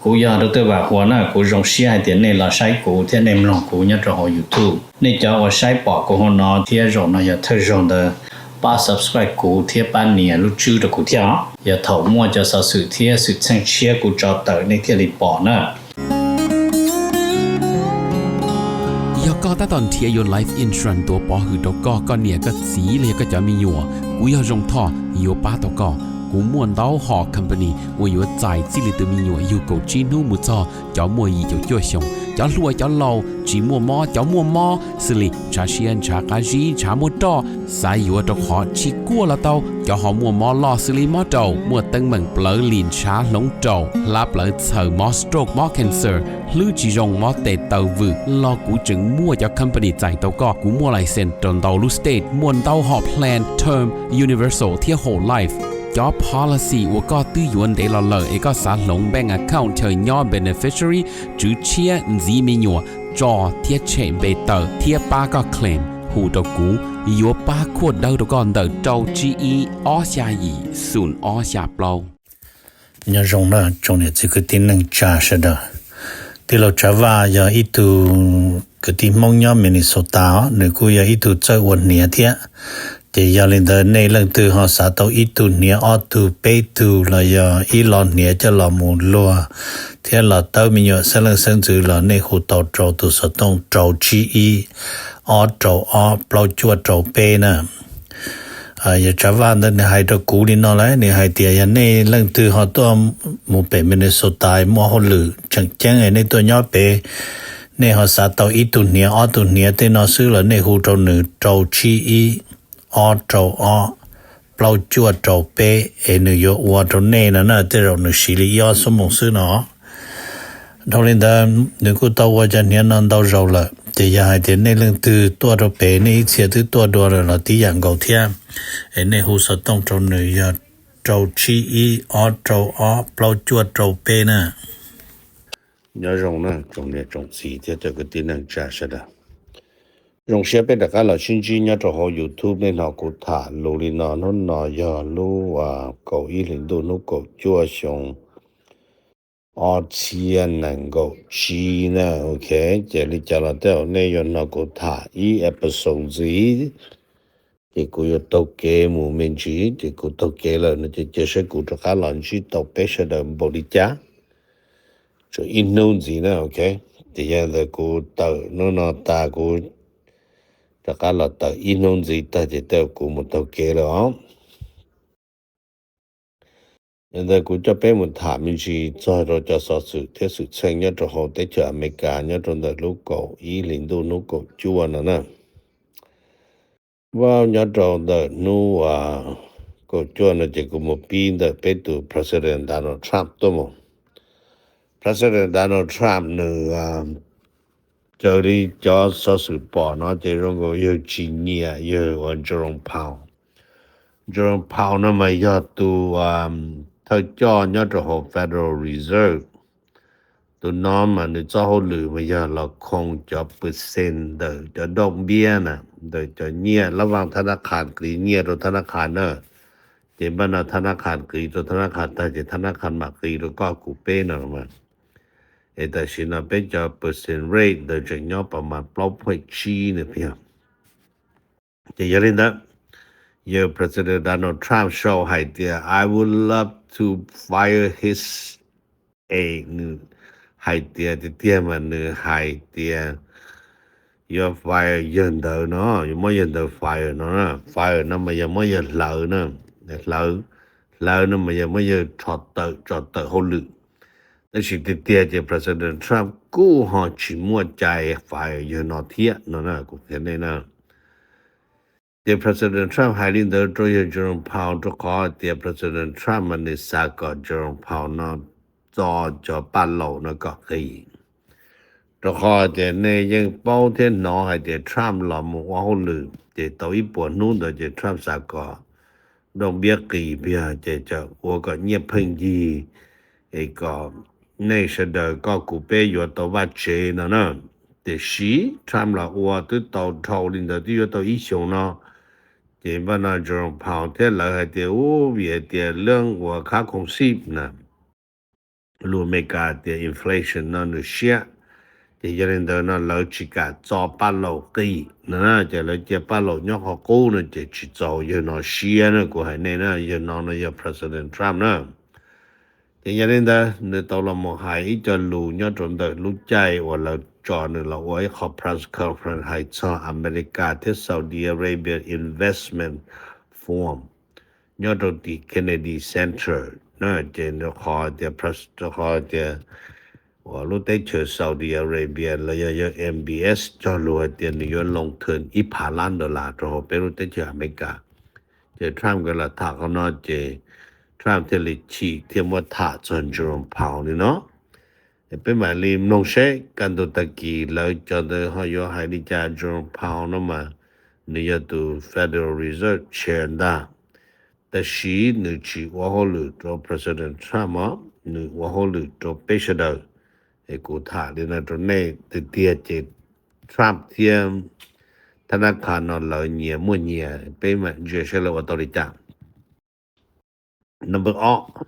Kuv yog Doctor Vam Huas na, kuv zoo siab hais tias nej los saib kuv thiab nej mloog kuv nyob rau hauv YouTube. Nej cov uas saib pom kuv hauv no thiab zaum no yog thawj zaug ntawd, pab subscribe kuv thiab pab nias lub tswb rau kuv thiab os. Yog thaum muaj cov xov xwm thiab xwm txheej tshiab kuv tso tawm nej thiaj li pom na. Yog koj tab tom nrhiav yuav life insurance tuav pov hwm rau koj, koj niam koj txiv los yog koj cov me nyuam, kuv yog Zoo Thoj yuav pab tau koj. Kuv muaj ntau hom company uas yuav txais txij li tus me nyuam yug kaum tsib hnub mus txog cov muaj yim caum cuaj xyoo, cov hluas cov laus, tsis muaj mob cov muaj mob, xws li ntshav siab ntshav qab zib ntshav muaj roj, xav yuav rau qhov tsis kuaj los tau, cov ho muaj mob loj xws li mob raum, muaj teeb meem plawv lim ntshav hloov raum, hlab plawv txhaws, mob stroke mob cancer, hlwb tsis zoo mob tes taw vwm los kuv tseem muaj cov company txais tau koj. Kuv muaj license rau ntau lub state, muaj ntau hom plan term, universal thiab whole life. Cov policy uas koj twb yuav ntev los lawm es koj xav hloov bank account chaw nyob beneficiary, tswv tshiab, ntxiv me nyuam, tso thiab tshem npe tawm thiab pab koj claim, hu rau kuv, yuav pab khuaj dawb rau koj ntawm rau tsib ib ob xya yim xoom ob xya plaub. Nyob zoo na tsoom niam txiv kwv tij neej tsa sawv daws. Tij laug Tsav Vaj yog ib tug kwv tij Hmoob nyob Minnesota os, nws kuj yog ib tug txawj ua hniav thiab. Ces yog li ntawd nej leej twg ho xav tau ib tug hniav ob tug peb tug los yog ib lo hniav coj los mus luag thiab los tawb me nyuam xeeb leej xeeb ntxwv los nej hu tau rau tus xov tooj rau tsib ib ob rau ob plaub cuaj rau peb na. Yog Tsav Vaj ntawd nws hais rau kuv li no lawm, nws hais tias yog nej leej twg ho tuaj mus pem Minnesota muaj hauj lwm tseem ceeb nej tuaj nyob pem, nej ho xav tau ib tug hniav ob tug hniav tej no xwb los nej hu rau nws rau tsib ib ob rau ob plaub cuaj rau peb es nws yuav ua rau nej no na, tej zaum nws siv li ib ob xuab moos xwb no. Dhau li ntawd nws kuj tau ua cov hniav no ntau zaus lawm, ces yog hais tias nej leej twg tuaj rau pem nej ib txhia twb tuaj dua lawm los tib yam nkaus thiab, es nej hu xov tooj rau nws yog rau tsib ib ob rau ob plaub cuaj rau peb na. Nyob zoo na tsoom niam tsoom txiv thiab cov kwv tij neej tsa sawv daws. Zoo siab peb rov qab los sib ntsib nyob rau hauv YouTube. Nej hnov kuv tham lus li no, hnub no yog lub kaum ib hlis ntuj hnub kaum cuaj xyoo ob txhiab nees nkaum tsib na, ok. Ces li cas los tej zaum nej yuav hnov kuv tham ib episode ntxiv, ces kuv yuav taug kev mus me ntsis, ces kuv taug kev lawm no ces cia saib kuv rov qab los ntsib tau peb sawv daws npaum li cas. Tsuas ib hnub ntxiv na, ok. Ces yog ntawd kuv tawm hnub no tas kuv rov qab los tawm ib hnub ntxiv tag ces tej zaum kuv mus taug kev lawm os. Yog ntawd kuv coj peb mus tham me ntsis txog rau cov xov xwm thiab xwm txheej nyob rau hauv teb chaws Amelikas nyob rau ntawm lub kaum ib hlis ntuj hnub kaum cuaj no na. Vauj, nyob rau ntawm hnub kaum cuaj no ces kuv mus pib ntawm peb tus President Donald Trump tuaj mus. President Donald Trump nws, raws li cov xov xwm pom no ces zoo nkaus yawg tsis nyiam yawg uas Jerome Powell. Jerome Powell no mas yog tus thawj coj nyob rau hauv Federal Reserve. Tus no mas nws txoj hauj lwm mas yog los khoo cov percent ntawm cov dooj npiab na, ntawm cov nyiaj lab vaj thab nab qhas qiv nyiaj rau thab nab qhas na. Ces npaj no thab nab qhas qiv rau thab nab qhas tag ces thab nab qhas mam qiv rau koj kuv peb no mas. Es tam sim no peb cov percent rate ntawd tseem nyob pas mas plaub phuaj tsib no tiag. Ces yog li ntawd, yawg President Donald Trump sau hais tias I would love to fire his, es nws hais tias tiag tiag mas nws hais tias yuav fire yawg ntawd no, yuav muab yawg ntawd fire no. Fire no mas yog muab yawg hlawv na, hlawv, hlawv no mas yog muab yawg rho tawm tso tawm hauj lwm. Tab sis tiag tiag ces President Trump kuj ho tsis muaj cai fire yawg no thiab no na, kuv qhia nej na. Ces President Trump hais li ntawd rau yawg Jerome Powell rau qhov tias President Trump mas nws xav kom Jerome Powell no txo cov paj laus no kom qis. Rau qhov tias nej yeej paub thiab hnov hais tias Trump los mus ua hauj lwm ces tau ib puas hnub ntawd ces Trump xav kom dooj npiab qis pliag ces txawm ua kom nyiaj pheej yig, es kom nej sawv daws koj kuv peb yuav tau vaj tsev no na. Tiam sis Trump los ua twb tau dhau li ntawd twb yuav tau ib xyoos no. Ces npaj no Jerome Powell thiab lawv hais tias ub vim hais tias leej uas khab khoom xib na, lus Amelikas tias inflation no nws siab. Ces yog li ntawd no lawv tsis kam txo paj laum qis no na, ces lawv cia paj laum nyob qhov qub no ces tsis txaus yawg no siab na, kuv hais nej na, yawg no no yog President Trump na. Ces yog li ntawd nws tau los mus hais ib co lus nyob rau ntawm lub caij uas lawv tso nws los ua ib qho press conference hais txog Amelikas thiab Saudi Arabia investment forum nyob rau tim Kennedy Center na, ces rau qhov tias, rau qhov tias uas lub teb chaws Saudi Arabia los yog yawg M B S cog lus hais tias nws yuav loo thwm ib phav lab dollar rau hauv peb lub teb chaws Amelikas. Ces Trump nkawd los tham qhov no ces Trump thiaj li chim thiaj muab tham txog Jerome Powell li no. Peb mam li mloog seb kaj ntug tag kis lawv cov ntawd ho yuav hais li cas. Jerome Powell no mas nws yog tus Federal Reserve Chair ntag, tab sis nws tsis ua hauj lwm rau President Trump os, nws ua hauj lwm rau peb sawv daws. Es kuv tham li no rau nej tiag tiag ces Trump thiab thab nab qha no lawv nyias muaj nyias, peb mam ntsia saib lawv ua tau li cas. Number ob,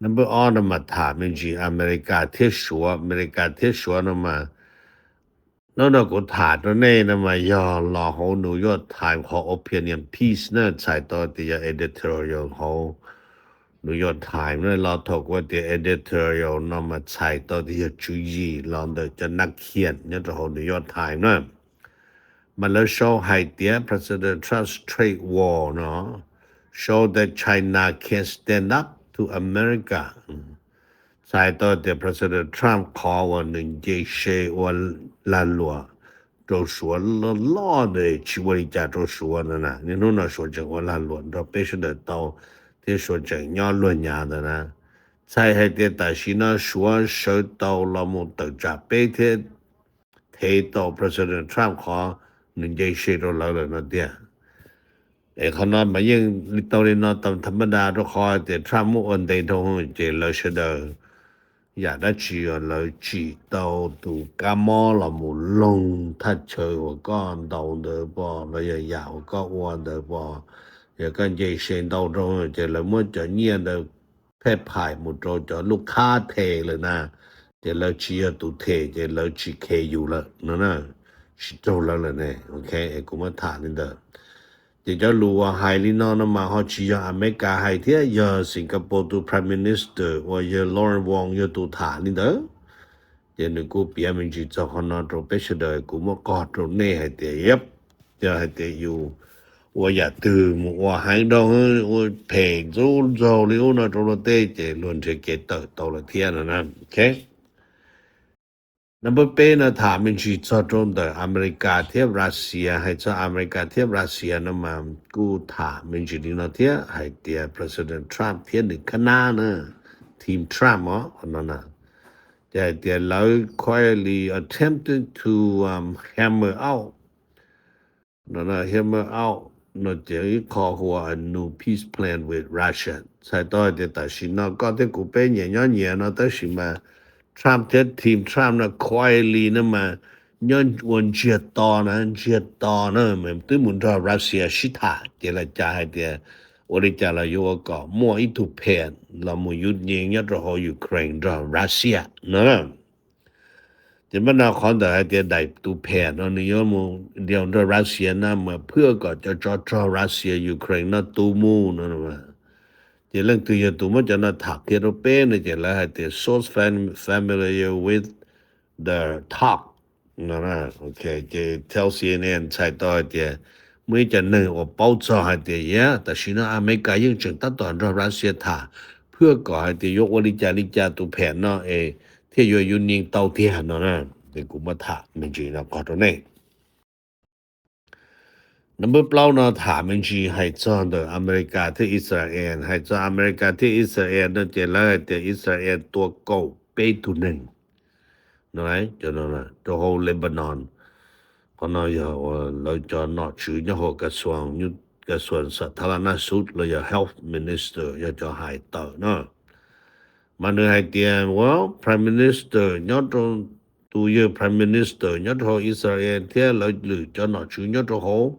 number ob no mas tham me ntsis Amelikas thiab Suav. Amelikas thiab Suav no mas hnub no kuv tham rau nej no mas yog los hauv New York Times qhov opinion piece na, txhais tau tias yog editorial hauv New York Times na, los thaum kuv tias editorial no mas txhais tau tias yog tswv yim los ntawm cov nab khian nyob rau hauv New York Times na. Mas lawv sau hais tias President Trump's trade war no show that China can't stand up to America. Txhais tau tias President Trump qhov uas nws nce se ua lag luam rau Suav loj loj ntawd tsis ua li cas rau Suav no na, niaj hnub no Suav tseem ua lag luam nrog peb sawv daws tau thiab Suav tseem nyob luag nyav ntawd na. Txhais hais tias tam sim no Suav sawv tau los mus tawm tsam peb thiab thev tau President Trump qhov nws nce se rau lawv lawm no tiag. Es qhov no mas yeej li tau li no tau tham mab da rau qhov tias Trump muab ua ntev dhau ces lawv sawv daws yam dab tsi lawv tsim tau tus kab mob los mus loog thaj chaw uas koj ntaus ntawd pom los yog yam uas koj ua ntawd pom, yog koj nce se ntau rau ces lawv muab cov nyiaj ntawd phej phais mus rau cov lub khab them lawm na, ces lawv tsis yog tus them ces lawv tsis khe yus lawm no na, tsis raug lawv lawm ne. Ok, kuv muab tham li ntawd. Ces cov lus uas hais li no no mas ho tsis yog Amelikas hais thiab, yog Singapore tus Prime Minister uas yog Lawrence Wong yog tus tham li ntawd. Ces nws kuj piav me ntsis txog qhov no rau peb sawv daws, kuv muab qog rau nej hais tias yog hais tias yus ua yam twg mus ua heev dhau, ua phem ntxub ntxaug li ub no rau luag tej ces luag nrhiav kev tawm tau lawm thiab no na. Ok, number peb no tham me ntsis txog rau ntawm Amelikas thiab Russia. Hais txog Amelikas thiab Russia no mas kuj tham me ntsis li no thiab, hais tias President Trump thiab nws kab nab na, Team Trump os no na, ces hais tias lawv quietly attempted to hammer out no, hammer out no ces ib qho hu ua a new peace plan with Russia. Txhais tau hais tias tam sim no koj thiab kuv peb nyias nyob nyias no tab sis mas Trump thiab Team Trump no quietly no mas nyob ua ntsiag to na, ntsiag to na, twb mus nrog Russia sib tham ces lam cas hais tias ua li cas los yuav ua kom muaj ib tug phem los mus yug nyees nyob rau hauv Ukraine nrog Russia no. Ces mas no qhov ntawm hais tias daim tus phem no nws yuav mus liaus nrog Russia no mas phwj kom cov tsov rog Russia Ukraine no tu mus no. Ces leej twg yog tus muab cov no tham qhia rau peb no ces lawv hais tias source familiar with the talk. Ces tell C N N txhais tau hais tias muaj ib co neeg uas paub txog hais tias yog tam sim no Amelikas yeej tseem tab tom nrog Russia tham phwj kom hais tias yuav ua li cas li cas tus phem no es thiaj yuav yug nyees tau tiag no na. Ces kuv muab tham me ntsis no qog rau nej. Number plaub no tham me ntsis hais txog ntawm Amelikas thiab Israel. Hais txog Amelikas thiab Israel no ces lawv hais tias Israel tua kaum peb tug neeg rau hauv Lebanon. Qhov no yog lawv cov nom tswv nyob hauv kas xuas xa tha la na sub los yog health minister yog cov hais tawm no. Mas nws hais tias ua prime minister nyob rau, tus yawg prime minister nyob rau hauv Israel thiab lawv lwm cov nom tswv nyob rau hauv,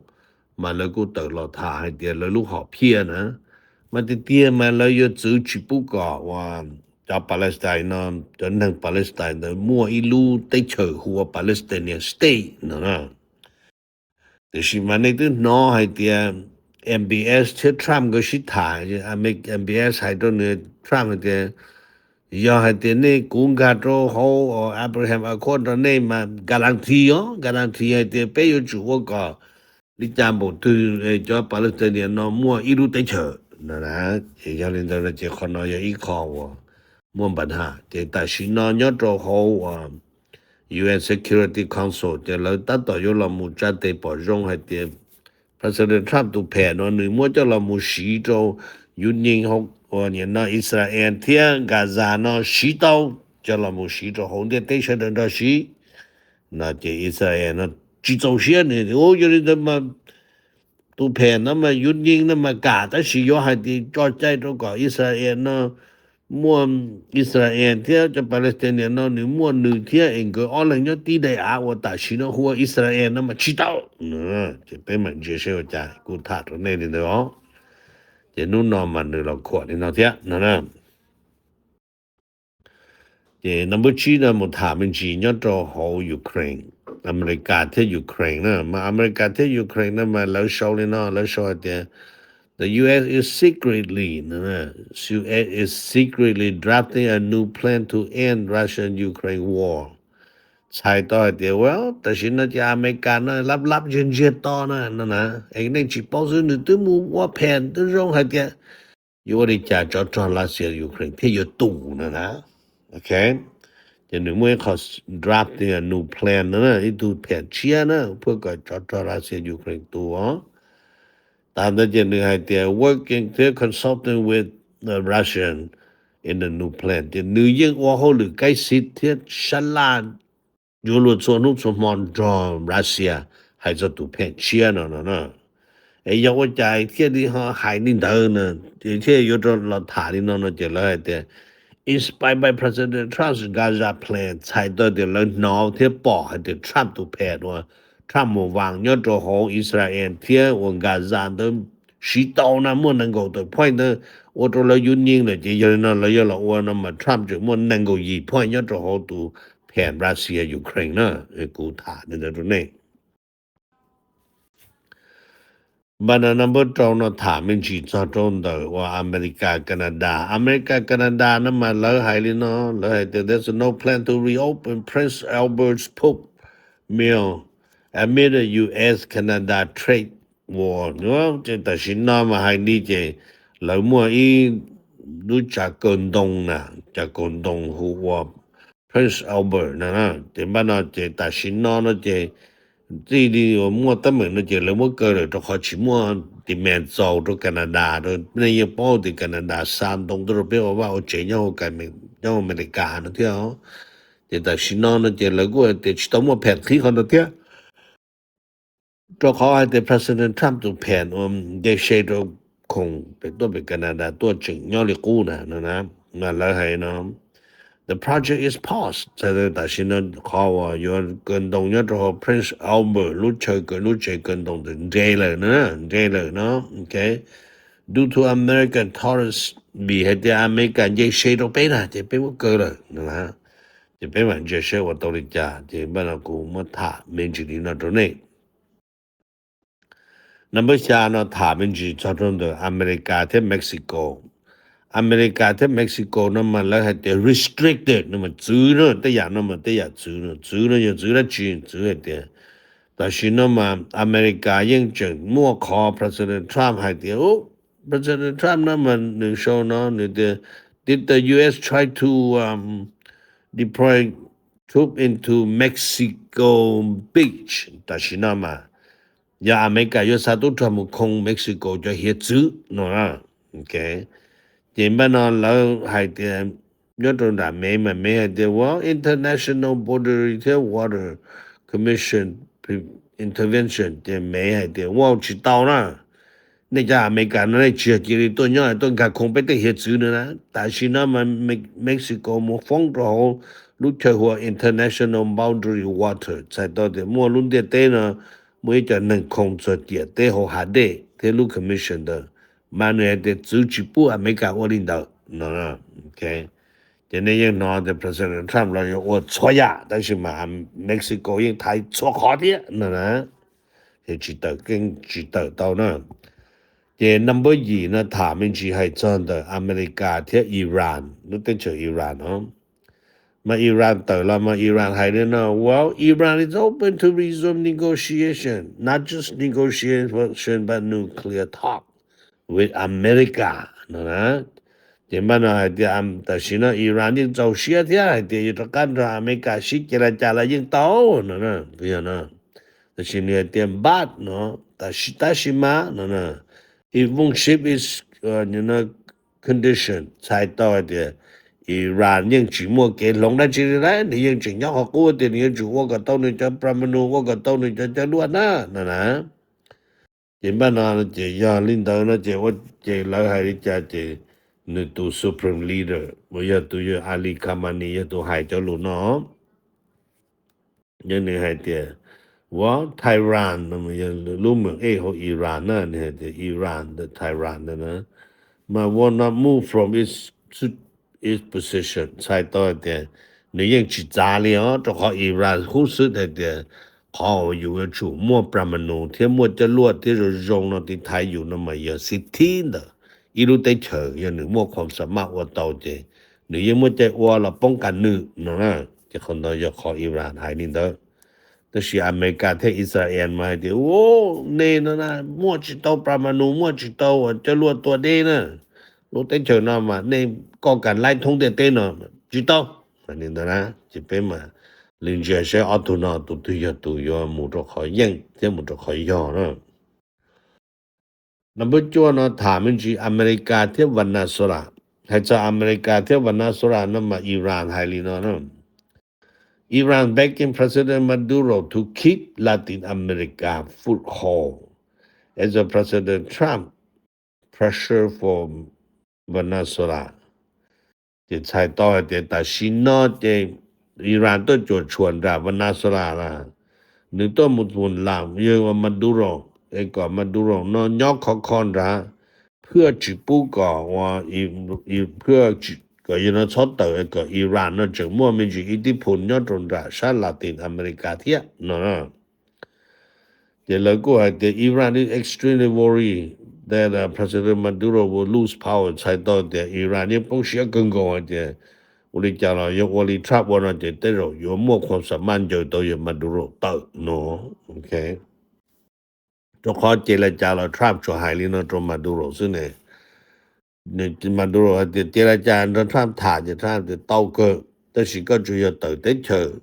mas lawv kuj tawm los tham hais tias lawv lub hom phiaj na, mas tiag tiag mas lawv yuav txwv tsis pub kom ua cov Palestine no, cov neeg Palestine ntawd muaj ib lub teb chaws hu ua Palestinian State no na. Tiam sis mas nej twb hnov hais tias M B S thiab Trump nkawd sib tham, M B S hais rau nws, Trump hais tias, yog hais tias nej, kuv nkag rau hauv Abraham Accord rau nej mas guarantee os, guarantee hais tias peb yuav tsum ua kom li cas npaum twg cov Palestinian no muaj ib lub teb chaws no na. Ces yog li ntawd no ces qhov no yog ib qho uas muaj npa ha. Ces tam sim no nyob rau hauv uas U N Security Council ces lawv tab tom yuav los mus tsa tes pom zoo hais tias President Trump tus pham no nws muab coj los mus siv rau yus nyeej hauv uas nim no Israel thiab Gaza no siv tau, coj los mus siv rau hauv ntiaj teb sawv daws nrog siv no ces Israel no tsis txaus siab, nws tias, Ua, yog li ntawd mas tus pham no mas yus nyeej no mas kam, tab sis yuav hais tias tso cai rau kom Israel no muaj, Israel thiab cov Palestinian no nws muaj nws thiab es nkawd ob leeg nyob tib daim av uas tam sim no hu ua Israel no mas tsis tau. Ces peb mam ntsia seb ua cas, kuv tham rau nej li ntawd os. Ces hnub no mas nws los khuam li no thiab no na. Ces no npawb tsib no mus tham me ntsis nyob rau hauv Ukraine, Amelikas thiab Ukraine na. Mas Amelikas thiab Ukraine no mas lawv sau li no, lawv sau hais tias, the U S is secretly, U S is secretly drafting a new plan to end Russian-Ukraine war. Txhais tau hais tias, well, tam sim no ces Amelikas no lab lab ntsiag ntsiag to na, no na, es nej tsis paub xwb, nws twb mus ua pham twb zoo hais tias yuav ua li cas tsov rog Russia Ukraine thiaj yuav tus no na. Ok, ces nws muaj ib qho drafting a new plan no na, ib tug pham tshiab na, phuaj kom tsov rog Russia Ukraine tus os. Tas ntawd ces nws hais tias working thiab consulting with the Russian in the new plan, ces nws yeej ua hauj lwm kaib xib thiab sab laj yuav luag txhua hnub txhua hmo nrog Russia hais txog tus pham tshiab no no na. Es yog ua cas thiaj li ho hais li ntawd na, thiaj yuav rau los tham li no no ces lawv hais tias, inspired by President Trump's Gaza plan, txhais tau tias lawv hnov thiab pom hais tias Trump tus pham uas Trump mus vas nyob rau hauv Israel thiab uas Gaza ntawd siv tau na, muaj nees nkaum tawm point ntawd ua rau lawv yuav nyeej lawm, ces yog li no lawv yuav los ua no mas Trump tseem muaj nees nkaum yim point nyob rau hauv tus pham Russia Ukraine na. Kuv tham li ntawd rau nej. Npaj no npawb rau no tham me ntsis txog rau ntawm uas Amelikas Canada. Amelikas Canada no mas lawv hais li no, lawv hais tias there's no plan to reopen Prince Albert's Pope Mill amid the U S Canada trade war. Ces tam sim no mas hais li ces lawv muaj ib lub tsav kaw ntoo na, tsav kaw ntoo hu ua Prince Albert no na. Ces npaj no ces tam sim no no ces txij li uas muaj teeb meem no ces lawv muab kaw lawm rau qhov tsis muaj demand txaus rau Canada. Nej yeej paub tias Canada xa ntoo tuaj rau peb ua vaj ua tsev nyob hauv Amelikas no thiab. Ces tam sim no no ces lawv kuj hais tias tsis tau muaj pham qhib qhov no thiab, rau qhov hais tias President Trump tus pham uas nce se rau khoom pem tuaj pem Canada tuaj tseem nyob li qub na no na. Mas lawv hais no, the project is paused, tam sim no qhov uas yuav kaw ntoo nyob rau hauv Prince Albert lub chaw kaw lub tsev kaw ntoo ntawd nres lawm na, nres lawm no. Ok, due to American tourists, vim hais tias Amelikas nce se rau peb na ces peb muab kaw lawm no na. Ces peb mam ntsia seb ua tau li cas, ces npaj no kuv muab tham me ntsis li no rau nej. Npaj xya no tham me ntsis txog rau ntawm Amelikas thiab Mexico. Amelikas thiab Mexico no mas lawv hais tias restricted no mas txwv na, tej yam no mas tej yam txwv no, txwv no yog txwv dab tsi? Txwv hais tias tam sim no mas Amelikas yeej tseem muaj qhov President Trump hais tias, President Trump no mas nws sau no nws tias, did the U S try to um, deploy troop into Mexico Beach? Tam sim no mas yog Amelikas yuav xa tub rog mus khoo Mexico cov hiav txwv no. Ok, ces npaj no lawv hais tias nyob rau nram Mev mas Mev hais tias, well, International Boundary thiab Water Commission intervention, ces Mev hais tias, wow, tsis tau na. Nej cov Amelikas no nej tsis yog cia li tuaj nyob tuaj nkag khoo peb tej hiav txwv no na. Tam sim no mas Mexico mus foob rau hauv lub chaw hu ua International Boundary Water, txhais tau tias muaj lub ntiaj teb no muaj ib co neeg khoo txog ciam teb hauv hav dej thiab lub commission ntawd, mas nws hais tias txwv tsis pub Amelikas ua li ntawd no. Ces nej yeej hnov tias President Trump los yuav ua txhua yam, tab sis mas Mexico yeej thaiv txhua qhov thiab no na. Ces tsis tawm keej tsis tawm tau na. Ces number yim no tham me ntsis hais txog ntawm America thiab Iran, lub teb chaws Iran no. Mas Iran tawm los mas Iran hais li no, well, Iran is open to resume negotiation, not just negotiation but nuclear talk with America no na. Ces npaj no hais tias tam sim no Iran yeej txaus siab thiab hais tias yuav rov qab nrog America sib ce la cas los yeej tau no na. Yog no, tam sim nws hais tias but no, tab sis mas no na, it won't shift its condition, txhais tau hais tias Iran yeej tsis muaj kev hloov dab tsi li lawm, nws yeej tseem nyob qhov qub tias nws yuav tsum ua kom tau nws cov pramanu, ua kom tau nws cov coj luaj na no na. Ces npaj no ces yog li ntawd no ces ua ces lawv hais li cas ces nws tus supreme leader uas yog tus yog Ali Khamenei yog tus hais cov lus no. Yog nws hais tias, well, Tehran no, lub meem ej hauv Iran na, nws hais tias Iran ntawm Tehran ntawd na, mas will not move from its its position, txhais tau hais tias nws yeej tsis txav li os, rau qhov Iran hnov xwb hais tias qhov uas yus yuav tsum muaj pramanu thiab muaj coj luaj thiab zoo zoo no tiv thaiv yus no mas yog xib thib ntawm ib lub teb chaws, yog nws muaj khuam xa maj ua tau ces nws yeej muaj cai ua los poob kas nws no na. Ces qhov ntawd yog qhov Iran hais li ntawd. Tab sis America thiab Israel mas hais tias, u, nej no na, muaj tsis tau pramanu, muaj tsis tau coj luaj tua dej na, lub teb chaws no mas nej koj kas laib thoob ntiaj teb no tsis tau. Hais li ntawd na, ces peb mam li ntsia saib ob tug no tus twg yog tus yuav mus rau qhov yeej thiab mus rau qhov yog na. Number cuaj no tham me ntsis America thiab Venezuela. Hais txog America thiab Venezuela no mas Iran hais li no na. Iran begging President Maduro to keep Latin America foothold as a President Trump pressure for Venezuela. Ces txhais tau hais tias tam sim no ces Iran tuaj cuam tshuam nram Venezuela na, nws tuaj mus mus lam yog ua Maduro, es kom Maduro no nyob khov kho nrad, phwaj tsis pub kom ua, phwaj kom yog no txhob tawm es kom Iran no tseem muaj me ntsis ib tib phum nyob rau nram sab Latin America thiab no. Ces lawv kuj hais tias Iran is extremely worried that President Maduro will lose power, txhais tau tias Iran yeej poob siab kawg nkaus hais tias ua li cas los yog ua li Trump ua no ces tej zaum yuav muaj khuam xa maj ncaws tau yog Maduro tawm no. Rau qhov ces li cas los Trump tsuas hais li no rau Maduro xwb ne. Maduro hais tias ces li cas nrog Trump tham ces Trump tias tau kawg, tab sis koj tsuas yog tawm teb chaws,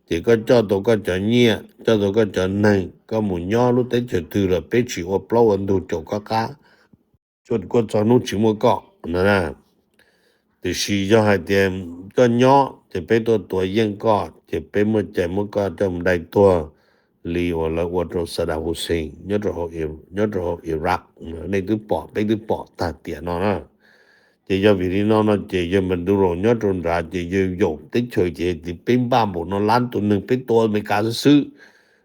ces koj coj tau koj cov nyiaj, coj tau koj cov neeg, koj mus nyob lub teb chaws twg los peb tsis ua plaub ua ntug caum koj qab, txhua koj txog hnub tsis muaj koj no na. Tiam sis yog hais tias koj nyob ces peb tuaj tua yeej koj, ces peb muaj cai muab koj coj mus dai tuag li uas lawv ua rau Saddam Hussein nyob rau hauv Iraq. Nej twb pom, peb twb pom tag tiam no na. Ces yog vim li no no ces yawg Maduro nyob rau nrad ces yawg yaum teb chaws ces tias peb npaj npaum no lab tus neeg peb tua Amelikas xwb xwb,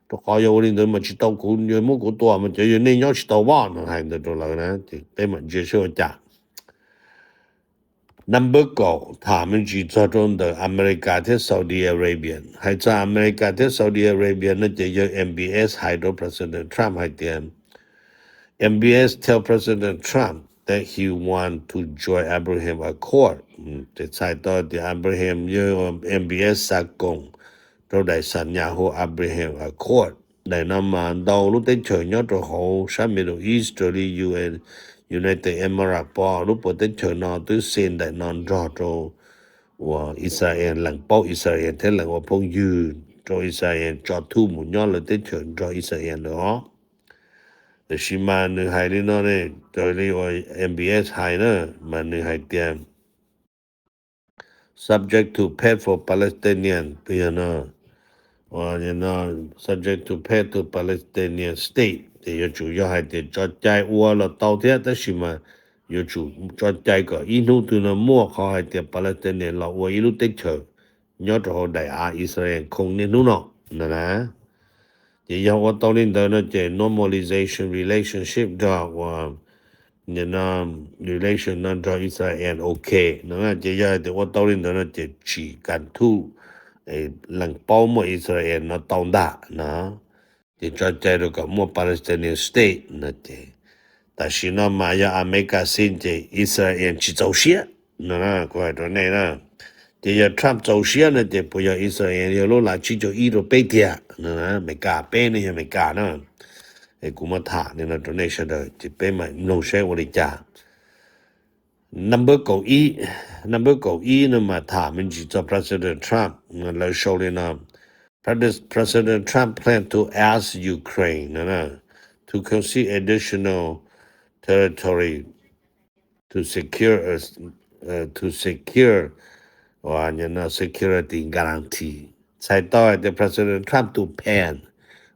rau qhov yog ua li ntawd mas tsis tau kuv, yawg muab kuv tua mas cov yawg nej nyob tsis tau voj no, hais ntawd rau lawv na. Ces peb mam ntsia saib ua cas. Number kaum tham me ntsis txog rau ntawm America thiab Saudi Arabia. Hais txog America thiab Saudi Arabia no ces yawg M B S hais rau President Trump hais tias, M B S tell President Trump that he want to join Abraham Accord. Ces txhais tau tias Abraham, yawg M B S xa koom rau daim xam nyas hu Abraham Accord. Daim no mas ntau lub teb chaws nyob rau hauv sab Middle East raws li U N, United Arab Emirates pom lub puas teb chaws no twb xi daim no nrog rau uas Israel, lees paub Israel thiab lees ua phooj ywg rau Israel tso thuj mus nyob lawv teb chaws nrog Israel lawm os. Tiam sis mas nws hais li no ne, raws li uas M B S hais na, mas nws hais tias subject to pay for Palestinian, yog no, subject to pay to Palestinian state, ces yuav tsum yog hais tias tso cai ua los tau thiab, tab sis mas yuav tsum tso cai kom ib hnub twg no muaj qhov hais tias Palestinian los ua ib lub teb chaws nyob rau hauv daim av Israel khoo niaj hnub no na. Ces yog ua tau li ntawd no ces normalization relationship nrog uas relation no nrog Israel ok no. Ces yog hais tias ua tau li ntawd no ces tsim kam thuj lees paub muaj Israel no tau ntag no. Ces tso cai rau kom muaj Palestinian state no ces tam sim no mas yog Amelikas xij ces Israel tsis txaus siab no, kuv hais rau nej na. Ces yog Trump txaus siab no ces puas yog Israel yog lub lav tsib caug ib rau peb tiag? Amelikas, peb ne, yog Amelikas na. Es kuv muab tham li no rau nej sawv daws ces peb mam mloog saib ua li cas. Number kaum ib, number kaum ib no mas tham me ntsis txog President Trump, lawv sau li no: President Trump plan to ask Ukraine to concede additional territory to secure to secure security guarantee. Txhais tau hais tias President Trump tus plan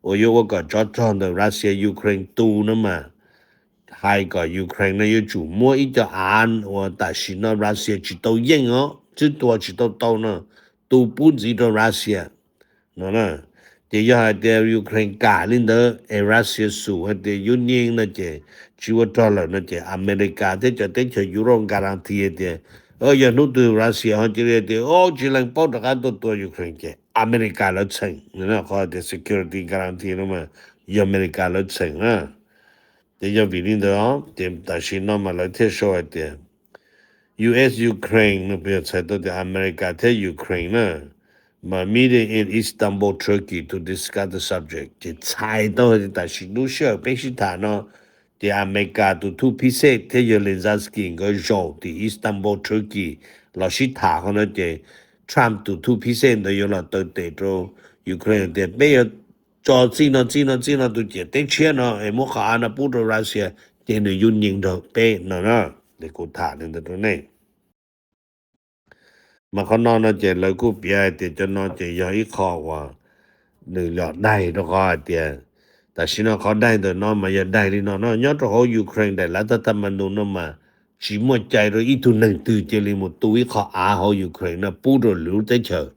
uas yuav ua kom tsov rog ntawm Russia Ukraine tu no mas hais kom Ukraine no yuav tsum muab ib co av uas tam sim no Russia tsis tau yeej os, twb tua tsis tau tau no, tu pub ntxiv rau Russia no. Ces yog hais tias Ukraine kam li ntawd es Russia xum hais tias yuav nyeej no ces tsis ua rog lawm no ces Amelikas thiab cov teb chaws Europe guarantee hais tias yog hnub twg Russia ho cia li tias tsis lees paub rov qab tuaj tua Ukraine ces Amelikas lawv txheem. Qhov tias security guarantee no mas yog Amelikas lawv txheem na. Ces yog vim li ntawd ces tam sim no mas lawv thiaj sau hais tias U S Ukraine no puas yog txhais tau tias Amelikas thiab Ukraine na mas meeting in Istanbul, Turkey to discuss the subject. Ces txhais tau hais tias tam sim lub sij hawm peb sib tham no ces Amelikas tus thub phib xej thiab yawg Zelensky nkawd zaum tim Istanbul, Turkey los sib tham qhov no ces Trump tus thub phib xej ntawd yuav los taw tes rau Ukraine tias peb yuav tso txij no txij no txij no tus ciam teb tshiab no es muab qhov av no pub rau Russia ces nws yuav nyeem nrog peb no na. Kuv tham li ntawd rau nej. Mas qhov no no ces lawv kuj piav hais tias cov no ces yog ib qho uas nws yog daig rau qhov hais tias tam sim no qhov daig ntawm no mas yog daig li no no nyob rau hauv Ukraine daim lav tab tag mas nus no mas tsis muaj cai rau ib tug neeg twg cia li mus tu ib qho av hauv Ukraine no pub rau lwm lub teb chaws.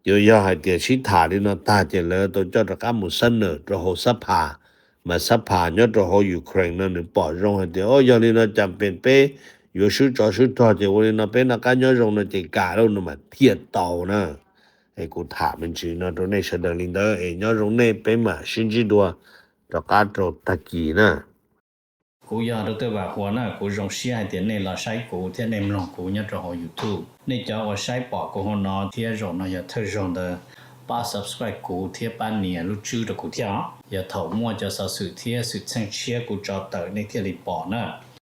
Ces yog hais tias sib tham li no tag ces lawv tau coj rov qab mus xab nawm rau hauv xab phas, mas xab phas nyob rau hauv Ukraine no nws pom zoo hais tias o yog li no cas pem peb yuav swb tsov swb rog ces ua li no peb noj qab nyob zoo no ces kam lauj no mas thiaj tau na. Es kuv tham me ntsis no rau nej sawv daws li ntawd es nyob zoo nej peb mam sib ntsib dua rov qab rau tag kis na. Kuv yog Dr. Vam Huas na, kuv zoo siab hais tias nej los saib kuv thiab nej mloog kuv nyob rau hauv YouTube. Nej cov uas saib pom kuv hauv no thiab zaum no yog thawj zaug ntawd, pab subscribe kuv thiab pab nias lub tswb rau kuv thiab os. Yog thaum muaj cov xov xwm thiab xwm txheej tshiab kuv tso tawm nej thiaj li pom na.